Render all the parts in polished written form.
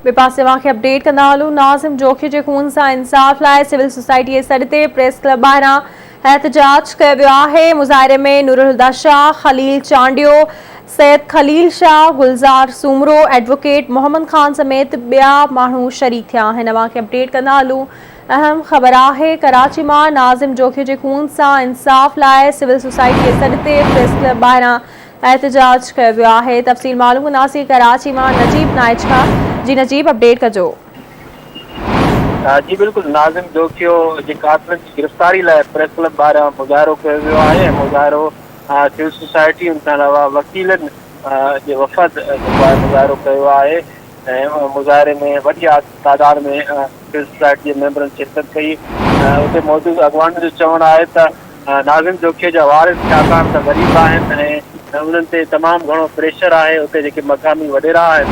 ٻئي پاسي اوهان کي اپڊيٽ ڪندا هلون ناظم جوکيو جي خون سان انصاف لاء سول سوسائٽي جي سڏ تي پريس ڪلب ٻاهران احتجاج ڪيو ويو آهي مظاهري ۾ نورالهديٰ شاهه، خليل چانڊيو، سيد خليل شاهه، گلزار سومرو، ايڊووڪيٽ محمد خان سميت ٻيا ماڻهو شريڪ ٿيا آهن اوهان کي اپڊيٽ ڪندا هلون اهم خبر آهي ڪراچي مان ناظم جوکيو جي خون سان انصاف لاء سول سوسائٽي جي سڏ تي پريس ڪلب ٻاهران احتجاج ڪيو ويو آهي تفصيل معلوم ڪنداسين ڪراچي مان نجيب نائچ کان جي نجيب اپڊيٽ ڪجو. جي بلڪل ناظم جوکيو جي قاتلن جي گرفتاري لاء پريس ڪلب ٻاهران مظاهرو ڪيو ويو آهي ۽ مظاهرو سول سوسائٽي ان کان علاوه وڪيلن جي وفد جيڪو آهي مظاهرو ڪيو آهي ۽ مظاهري ۾ وڏي تعداد ۾ سول سوسائٽي جي ميمبرن شرڪت ڪئي اتي موجود اڳواڻن جو چوڻ آهي ته ناظم جوکيي جا وارث ڇاڪاڻ ته غريب آهن ۽ انهن تي تمام گهڻو پريشر آهي اتي جيڪي مقامي وڏيرا آهن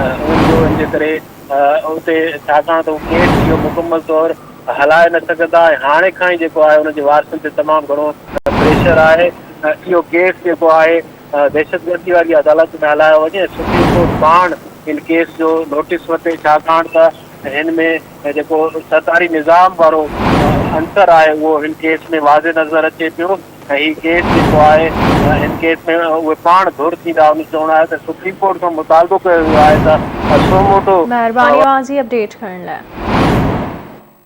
انهن جو ان جي ڪري اتي ڇاڪاڻ ته هو ڪيس اهو مڪمل طور هلائي نه سگهندا ۽ هاڻي کان ئي جيڪو آهي انهن جي وارثن تي تمام گهڻو پريشر آهي اهو ڪيس جيڪو آهي دهشتگردي واري عدالت ۾ هلايو وڃي ۽ سپريم ڪورٽ پاڻ ان ڪيس جو نوٽيس وٺي ڇاڪاڻ ته هن ۾ ۽ جيڪو سرداري نظام وارو عنصر آهي اهو هن ڪيس ۾ واضح نظر اچي پيو ۽ هي ڪيس جيڪو آهي هن ڪيس ۾ اهي پاڻ ڌر ٿيندا ان جو چوڻ آهي ته سپريم ڪورٽ کان مطالبو ڪيو ويو آهي ته سوموٽو مهرباني اوهان جي اپڊيٽ ڪرڻ لاء.